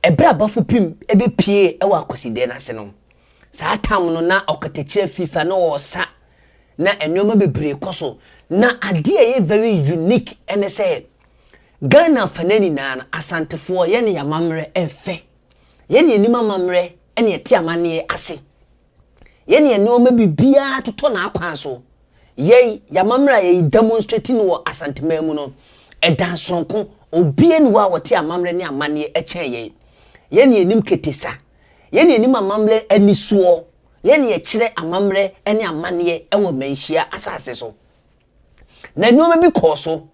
Ɛberɛ a Bafo Pim bɛpuee wɔ Akwasideɛ no ase no, saa tam no na ɔkatakyire afifa na ɔresa na nneɛma bebree kɔ so. Na adeɛ a ɛyɛ very unique ne sɛ Ghana afanan nyinaa no, Asantefoɔ yɛne yɛn amammerɛ ɛfɛ. Yɛne yɛnim amammerɛ ne yɛte amanneɛ ase. Yɛne yɛn nneɛma biribiara totɔ n'akwan so. Yɛn, yɛn amammerɛ a yɛyi demonstrate no wɔ Asanteman mu no, ɛda nsonko. Obiara nni hɔ a ɔte amammerɛ ne amanneɛ kyɛn yɛn. Yɛn na yɛnim ketesa. Yɛn na yɛnim amammerɛ anisoɔ. Yɛn na yɛkyerɛ amammerɛ ne amanneɛ wɔ Manhyia asase so. Na nneɛma bi kɔɔ so.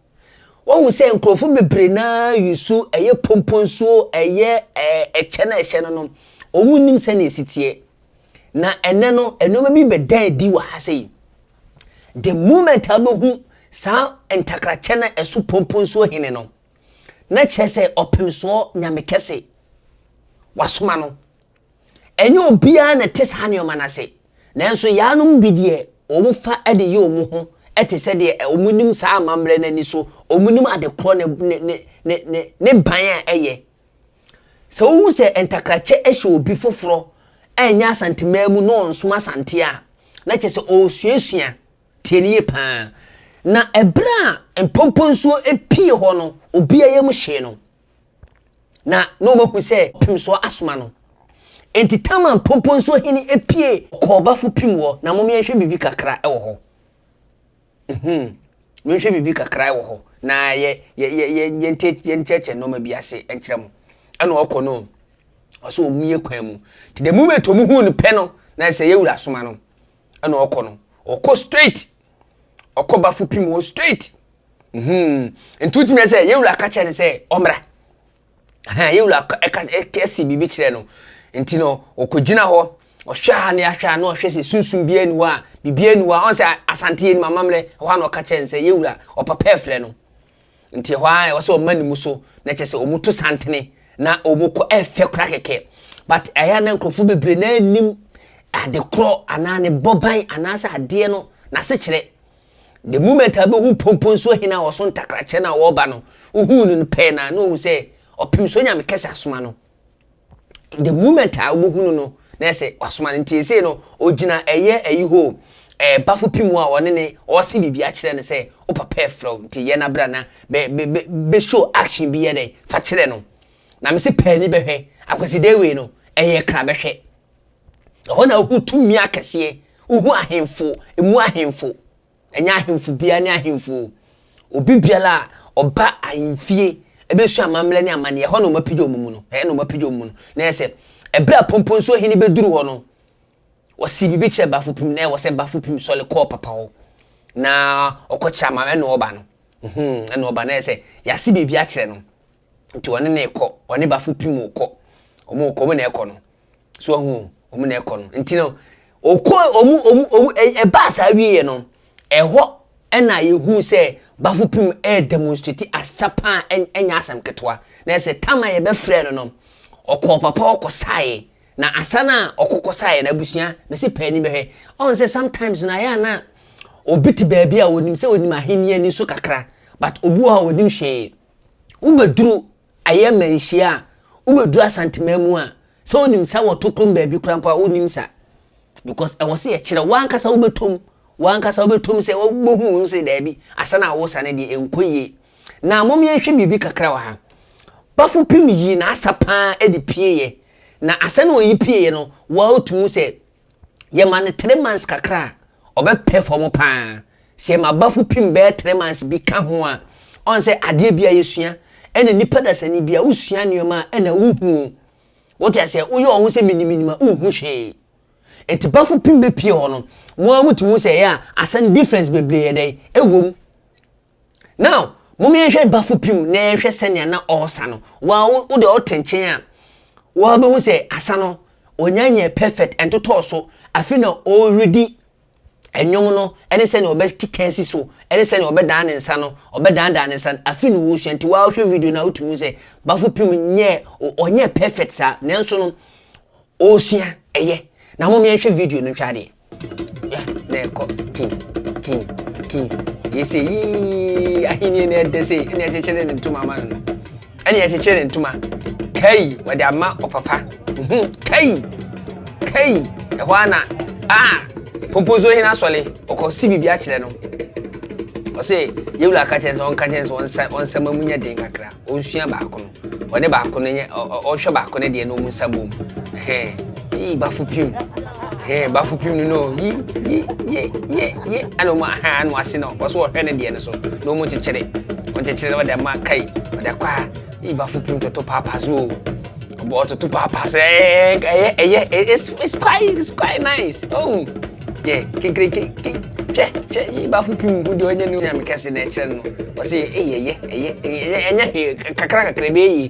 Woahu sɛ nkurɔfo bebree no ara yusu ɛyɛ pomponsuo, ɛyɛ ɛkyɛ no a ɛhyɛ no no, wɔn nnim sɛnea ɛsi teɛ. Na ɛnɛ no, nneɛma bi bɛda adi wɔ ha sei. The moment a wobɛhu saa ntakrakyɛ no a ɛso pomponsuo hene no, na kyerɛ sɛ ɔpemsoɔ nyame kɛse wasoma no. Ɛnyɛ obiara na ɛte saa nneɛma no ase. Nanso yaanom bi deɛ, wɔfa de yɛ wɔn ho te sɛ deɛ wɔnim saa amammerɛ no ani so, wɔnim ade korɔ ne, ne, ne, ne, ne, ne ban a ɛyɛ. Sɛ wohu sɛ ntakrakyɛ hyɛ obi foforɔ a ɛnyɛ Asanteman mu na ɔnsom Asante a, na kyerɛ sɛ ɔresuasua. Tie no yie paa. Na ɛberɛ a mpɔmpɔnsuo pue hɔ no, obiara yam hyee no. Na na wɔahu sɛ pemsoɔ asoma no. Enti Tamar mpɔmpɔnsuo hene pue kɔɔ Bafo Pim hɔ, na mom yɛnhwɛ biribi kakra wɔ hɔ. Mhm. Monhwɛ biribi kakra wɔ hɔ na yɛ yɛ yɛ yɛ yɛnte yɛnkyerɛkyerɛ nneɛma bi ase nkyerɛ mo. Ɛna ɔkɔ no, ɔsɛ wɔn yɛ kwan mu. Nti the moment wɔn hu no pɛ no, na ɛsɛ yɛ wura soma no. Ɛna ɔkɔ no, ɔkɔ straight. Ɔkɔ Bafo Pim hɔ straight. Mhm. Nti wotumi sɛ yɛ wura ka kyerɛ no sɛ ɔmmra. Ɛhɛn, yɛn wura ɛka ɛsi biribi kyerɛ no. Nti no, ɔkɔgyina hɔ, ɔhwɛ ha ne ahwɛ ha na ɔhwɛ sɛ sunsum biara ni hɔ a, biribiara ni hɔ a, ɔn sɛ Asante yɛ nim amammerɛ, ɛhɔ a na ɔka kyerɛ no sɛ yɛn wura, ɔpapa ɛfrɛ no. Nti ɛhɔ ara ɛwɔ sɛ ɔma ne mu so, na kyerɛ sɛ wɔn to santene na wɔn kɔ ɛfɛ kora kɛkɛ. But ɛyɛ a na nkurɔfoɔ bebree na anim adekorɔ anaa ne bɔban anaasɛ adeɛ no n'asekyerɛ. The moment a wobɛhu mpomponsuo hene a ɔso ntakrakyɛ no a ɔreba no, wohuu no no pɛɛ na na ɔhu sɛ ɔpem so nyame kɛse asoma no. The moment a wobɛhu no no, na ɛsɛ wasoma no. Nti ɛsei no, ɔgyina ɛyɛ ayi hɔ ɛɛ bafo pim a ɔne ne ɔse biribi akyerɛ no sɛ wo papa ɛfrɛ wo nti yɛ na bra na bɛ bɛ bɛ bɛ show action bi yɛ dɛn fa kyerɛ no. Na mese pɛɛ ni bɛhwɛ akwasideɛ wei no ɛyɛ kra bɛhwɛ. Ɛhɔ na wohu tumi akɛseɛ, wohu ahemfo, emu ahemfo. Ɛnyɛ ahemfo biara ne ahemfo o. Obi biara a ɔba ahemfie ɛbɛsua amammerɛ ne amanneɛ, ɛhɔ na wɔapagya wɔn mu no. Ɛhɔ na wɔapagya wɔn mu no. Na ɛyɛ sɛ, ɛberɛ a Pomponsuo hene bɛduru hɔ no, ɔsii biribi kyerɛɛ Bafo Pim, na ɛwɔ sɛ Bafo Pim sɔre kɔɔ papa hɔ na ɔkɔkyerɛ amammerɛ na ɔba no. Ɛna ɔba na ɛyɛ sɛ, yɛase biribi akyerɛ no. Nti ɔne no rekɔ, ɔne Bafo Pim rekɔ. Wɔn rekɔ, wɔn na ɛrekɔ no. So ahu wɔn na ɛkɔ no. Nti no, ɔkɔ wɔn wɔn wɔn ɛbaa saa wieɛ no, ɛhɔ ɛna yɛhu sɛ Bafo Pim ɛredemonstrate asa paa ɛnyɛ asɛm ketewa. Na ɛsɛ tam a yɛbɛfrɛ no no, ɔkɔɔ papa hɔ kɔsaeɛ. Na asa no a ɔkɔ kɔsaeɛ no, abusua, mese pɛ ani bɛhwɛ. Ɔn sɛ sometimes no ayɛ a na obi te baabi a ɔnim sɛ ɔnim ahenni ani so kakra, but obi wɔ hɔ a ɔnim hwee. Wobɛduru ayɛ manhyia a, wobɛduru Asanteman mu a, sɛ wonim sa wɔ tokrom baabi koraa mpo a, wonnim sa. Because ɛwɔ sɛ yɛkyerɛ wo ankasa wobɛtom, wo ankasa wobɛtom sɛ wobɛhu wo sɛ daabi, asa no a wosa no deɛ ɛnkɔ yie. Na mom yɛnhwɛ biribi kakra wɔ ha. Bafo Pim yii n'asa paa de pieeɛ. Na asa no a ɔyi pieeɛ no, woatumi hu sɛ yɛma no 3 months kakra a, ɔbɛpɛ fam paa. Sɛ yɛma bafo pim bɛyɛ 3 months bi ka ho a, ɔn sɛ adeɛ bi a yɛsua, ɛna nipa dasani bi a wosua nneɛma a ɛna wohu. Wote aseɛ, woyɛ ɔho sɛ miniminim a wonhu hwee. Nti bafo pim bɛpie hɔ no, mo ara motumi hu sɛ ɛyɛ a asɛm difference bebree yɛ dɛn ɛwɔ mu. Now, Mom yɛnhwɛ Bafo Pim na yɛnhwɛ sɛnea na ɔresa no. Waa wo deɛ ɔte nkyɛn a, waa bɛhu sɛ asa no, ɔnya nyɛ perfect, ɛntotɔɔ so. Afei na ɔredi nnwom no ne sɛnea ɔbɛkeka asi so ne sɛnea ɔbɛdan ne nsa no, ɔbɛdandan ne nsa no. Afei na wɔresua nti waa wohwɛ video no a wotumi hu sɛ Bafo Pim nyɛ ɔnyɛ perfect saa, nanso no ɔresua ɛyɛ. Na mom yɛnhwɛ video no nhwɛ adeɛ. Ya na ɛkɔ kin kin kin yɛsɛ yii ahenni na ɛdɛ sɛ ɛna ɛkyekyere ne ntoma ama no no ɛna ɛkyekyere ne ntoma kai wɔde ama ɔpapa kai kai ɛhɔ ana a pomposo hene asɔle ɔkɔ si biribi akyerɛ no ɔsɛ yɛwura aka kyerɛ sɛ ɔnka kyerɛ sɛ ɔnsa ɔnsa ma mu nyɛ den kakra ɔnsua baako no Ɔne baako no nyɛ ɔhwɛ baako no deɛ na ɔmu nsa bom. Hɛn yi bafo pim. Hɛn bafo pim no no yi yi yi yi yi ɛna ɔmu ahan ano ase no ɔso ɔhwɛ ne deɛ no so na ɔmu kyekyere. Ɔkyekyere na ɔde ama kai ɔde akɔ a yi bafo pim toto paapa so o. Ɔbɔ ɔtoto paapa so ɛyɛ ɛyɛ ɛyɛ it's quite nice. Oh yeah, kinkiri kin kin hwɛ hwɛ yi bafo pim ho deɛ ɔnyɛ no nyame kɛse na ɛkyerɛ no ɔsɛ ɛyɛ ɛyɛ ɛyɛ ɛyɛ ɛnyɛ hwee kakra kakra ɛbɛyɛ yie.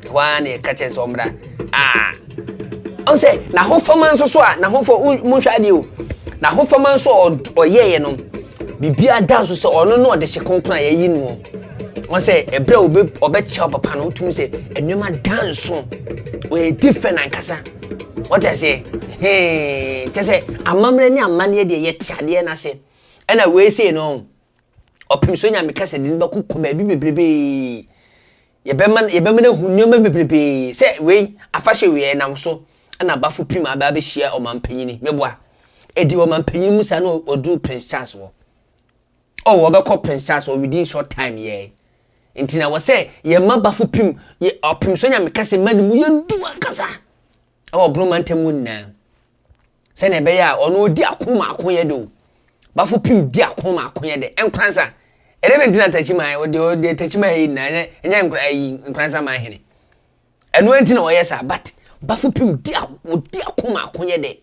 Hɔ ara na yɛka kyerɛ sɛ ɔmmra. Aa ɔn sɛ n'ahofama nso so a n'ahofo monhwɛ adeɛ o, n'ahofama nso a ɔyɛeɛ no biribiara da nso sɛ ɔno no ɔde hyɛ kronkron a yɛayi no. Wɔn sɛ ɛberɛ a ɔbɛkyɛ wo papa no wotumi sɛ nneɛma da nso ɔyɛ different ankasa. Wɔte aseɛ hee kyɛ sɛ amammerɛ ne amanneɛ deɛ yɛte adeɛ no ase. Ɛna wei sei no ɔpem so Nyame kasa de no bɛkokɔ baabi bebrebee. Yɛbɛma no ahu nneɛma bebrebee sɛ wei afahyɛ wei ɛnam so ɛna abafo pim aba abɛhyia ɔmampanyini meboa ɛdi ɔmampanyini mu saa na ɔduru Prince Charles wɔ. Oh, ɔbɛkɔ Prince Charles wɔ within short time yɛ. Nti na wɔ sɛ yɛma bafo pim yɛ ɔpem so Nyame kasa ma ne mu yɛdu ankasa ɛwɔ Borɔ mantam mu nyinaa. Sɛnea ɛbɛyɛ a ɔno ɔdi ako ma ako yɛ de o. Bafo pim di ako ma ako yɛ de. Nkoransa. Ɛdɛ bɛ ntina Takyiman ɔde ɔde Takyiman yi nyinaa ɛnyɛ ɛnyɛ nkora ayi Nkoransa man hene. Ɛno nti na ɔyɛ saa but Bafo pim di ɔdi ako ma ako yɛ de.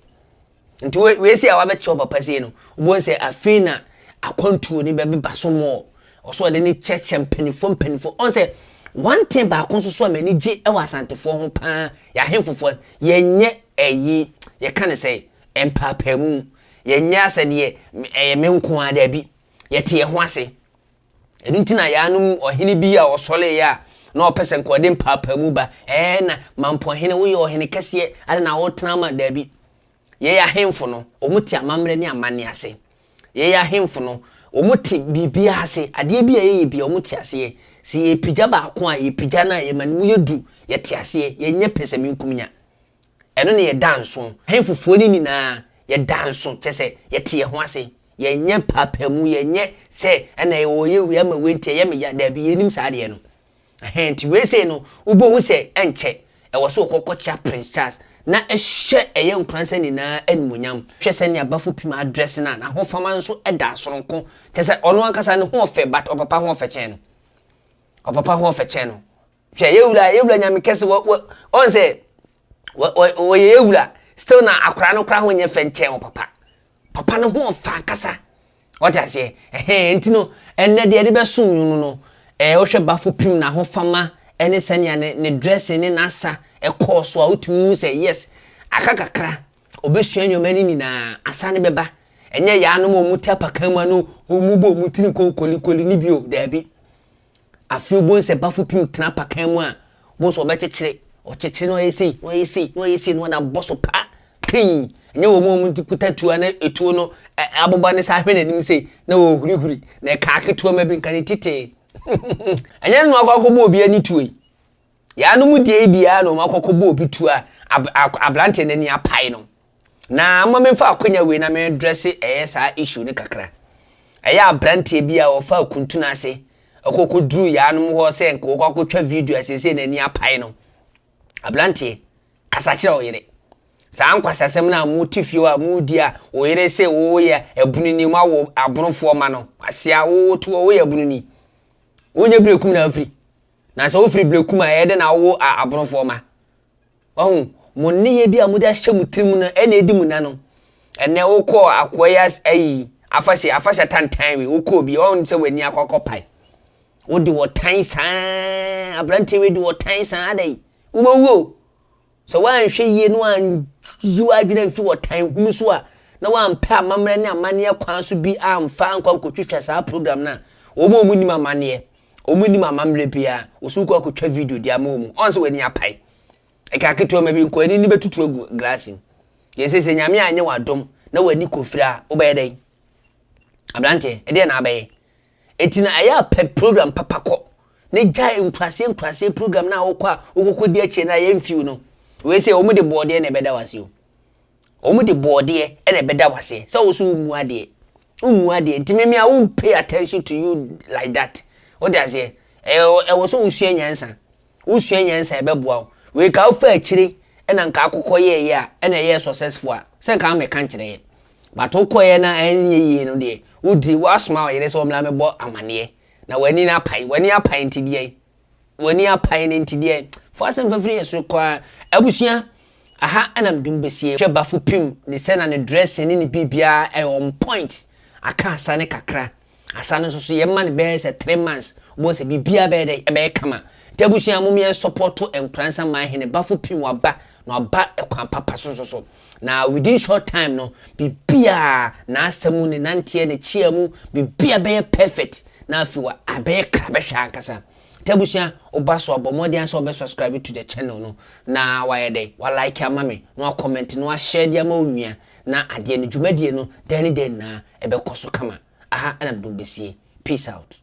Nti wei si a wabɛkyerɛ papa sei no, wobɛhu sɛ afei na akwantuo ne bɛbeba so mɔɔ. Ɔso ɔde ne kyerɛkyerɛ mpanimfoɔ mpanimfoɔ. Ɔn sɛ one thing baako nso so a m'ani gye wɔ Asantefoɔ ho paa, yɛn ahemfofoɔ, yɛnyɛ ɛyi, yɛka ne sɛ mpaapaamu. Yɛnyɛ asɛ deɛ ɛyɛ me nko ara, daabi. Yɛte yɛn ho ase. Ɛno nti na yɛanom ɔhene bi a ɔsɔreeɛ a na ɔpɛ sɛ nka ɔde mpaapaamu ba. Ɛɛ na Mampɔhene, woyɛ ɔhene kɛseɛ, adɛn na wotena ama? Daabi. Yɛn ahemfo no, wɔte amammerɛ ne amanneɛ ase. Yɛn ahemfo no, wɔte biribiara ase. Adeɛ bi a yɛyɛ biara, wɔte aseɛ. Sɛ yɛrepagya baako a, yɛpagya no a, yɛma no mu yɛ du. Yɛte aseɛ. Yɛnyɛ pɛsɛmenkominya. Ɛno na yɛda nso. Ahemfofoɔ no nyinaa, yɛda nso. Kyerɛ sɛ, yɛte yɛn ho ase. Yɛnyɛ mpaapaemu. Yɛnyɛ sɛ ɛna wɔyɛ wei ama wei nti ɛyɛ me ya. Daabi, yɛnnim saa adeɛ no. Ɛhɛn, nti wei sei no, wobɛhu sɛ ɛnkyɛ, ɛwɔ sɛ wɔkɔkɔkyea Prince Charles na ɛhyɛ ɛyɛ nkoransa nyinaa animuonyam. Hwɛ sɛnea Bafo Pim adrɛse no a, n'ahofama nso da soronko. Kyerɛ sɛ ɔno ankasa ne ho ɔfɛ but ɔpapa ho ɔfɛ kyɛn no. Ɔpapa ho ɔfɛ kyɛn no. Hwɛ, yɛwura, yɛwura Nyame kɛse, wɔ, wɔ, ɔn sɛ, wɔ, wɔ, wɔyɛ yɛwura, still na akora no koraa ho nyɛ fɛ nkyɛn ɔpapa. Papa no ho ɔfɛ ankasa. Wate aseɛ? Ɛhɛn, nti no, ɛnnɛ deɛ yɛde bɛsom no no, ɛɛ, wohwɛ Bafo Pim n'ahofama ne sɛnea ne, ne dressing ne n'asa ɛkɔɔ so a, wotumi hu sɛ, yes, aka kakra, ɔbɛsua nneɛma no nyinaa, asa no bɛba. Ɛnyɛ yaanom a wɔte apakan mu a na wɔbɔ wɔn tiri nkokolikoli no bio, daabi. Afei wobɛhu sɛ Bafo Pim tena apakan mu a, wobɛhu sɛ ɔbɛkyekyere, ɔkyekyere na ɔyɛ sei, na ɔyɛ sei, na ɔyɛ sei, na ɔde abɔ so pa, pii. Ɛnyɛ wɔn a wɔkuta tuo a na etuo no aboba ne sa ahwɛ n'anim sei, na wɔhurihuri, na ɛkaa ketewa ma bi nka ne ti tee. Ɛnyɛ no akɔ akɔbɔ obi ani tuo yi. Yaanom deɛ yi biara na wɔn akɔ akɔbɔ obi tuo a aberanteɛ n'ani apae no. Na ama memfa akwanya wei na me dresse ɛyɛ saa issue no kakra. Ɛyɛ abranteɛ bi a ɔfa akuntunu ase ɛkɔ kɔduru yaanom hɔ sɛ nka ɔkɔ akɔtwa video a seesei n'ani apae no. Abranteɛ, kasa kyerɛ wo yere. Saa nkwasasɛm no a mote fie hɔ a modi a wo yere se woyɛ abununi, moawo abonofoɔ ma no, asea woto hɔ woyɛ abununi. Wonyɛ berekum na wofiri. Na sɛ wofiri berekum a ɛyɛ dɛ na wowo abonofoɔ ma. Wahu? Mo nneyɛɛ bi a mode ahyɛ mo tirim no ɛna edi mo nya no. Ɛnnɛ wokɔɔ akoa yi as ayi afahyɛ afahyɛ tantan wei wokɔɔ bi wahu sɛ w'ani akɔ akɔpae. Wode ɔtan saa, aberanteɛ wei de ɔtan saa adɛn? Wobɛwu o. Sɛ woanhwɛ yie na woanyi w'adwene amfi ɔtan hunu so a, na woampɛ amammerɛ ne amanneɛ kwan so bi amfa ankɔ ankɔtwitwa saa program no a, wɔn a wɔnnim amanneɛ, wɔnnim amammerɛ biara, wo so wokɔ akɔtwa video de ama wɔn. Ɔn sɛ w'ani apae. Ɛka ketewa ma bi nkɔ ani no bɛtutu agu glass mu. Yɛn sɛ sɛ Nyame anyɛ w'adom na w'ani kɔfiri a, wobɛyɛ dɛn? Aberanteɛ, ɛdeɛ na abɛyɛ? Enti na ɛyɛ a pɛ program papa kɔ na gyae nkuraseɛ nkuraseɛ program no a wokɔ a wokɔkɔ di akyire no a yɛmfiw no. Wei sɛ wɔn de bɔɔdeɛ na ɛbɛda wase o. Wɔn de bɔɔdeɛ na ɛbɛda wase sɛ wo so wommu adeɛ. Wommu adeɛ nti me me I won't pay attention to you like that. Wote aseɛ? Ɛwɔ ɛwɔ sɛ wosua nyansa. Wosua nyansa a ɛbɛboa wo. Wei ka wofa akyire ɛna nka akokɔ yɛɛyɛ a ɛna ɛyɛɛ successful a sɛ nka ammɛka nkyerɛ yɛn. But wokɔeɛ na ɛnyɛ yie no deɛ wodi woasoma wo yere sɛ ɔmmra mmɛbɔ amaneɛ na w'ani no apae. W'ani apae nti deɛn? W'ani apae no nti deɛn? Fa w'asɛm fa firi yɛn soro kɔ ara. Abusua, aha na mede mo bɛsie. Hwɛ Bafo Pim ne sɛna ne dressing ne ne biribiara ɛyɛ on point. Aka asa no kakra. Asa no nso so yɛma no bɛyɛ sɛ 3 months, wobɛhu sɛ biribiara bɛyɛ dɛ, ɛbɛyɛ kama. Nti abusua, mom yɛn support Nkoransa Man Hene Bafo Pim. Waba na waba kwan papa so nso so na within short time no, biribiara n'asɛm ne nanteɛ ne kyea mu, biribiara bɛyɛ perfect na afei wa abɛyɛ kra bɛhwɛ ankasa. Nti abusua, woba so abɔ mmɔden sɛ wɔbɛ subscribe to the channel no na wayɛ dɛ wa like ama me na wa comment na wa share de ama wo nua na adeɛ no dwumadie no dan ne dan nyinaa ɛbɛkɔ so kama. Aha ɛna mede wo bɛsie. Peace out.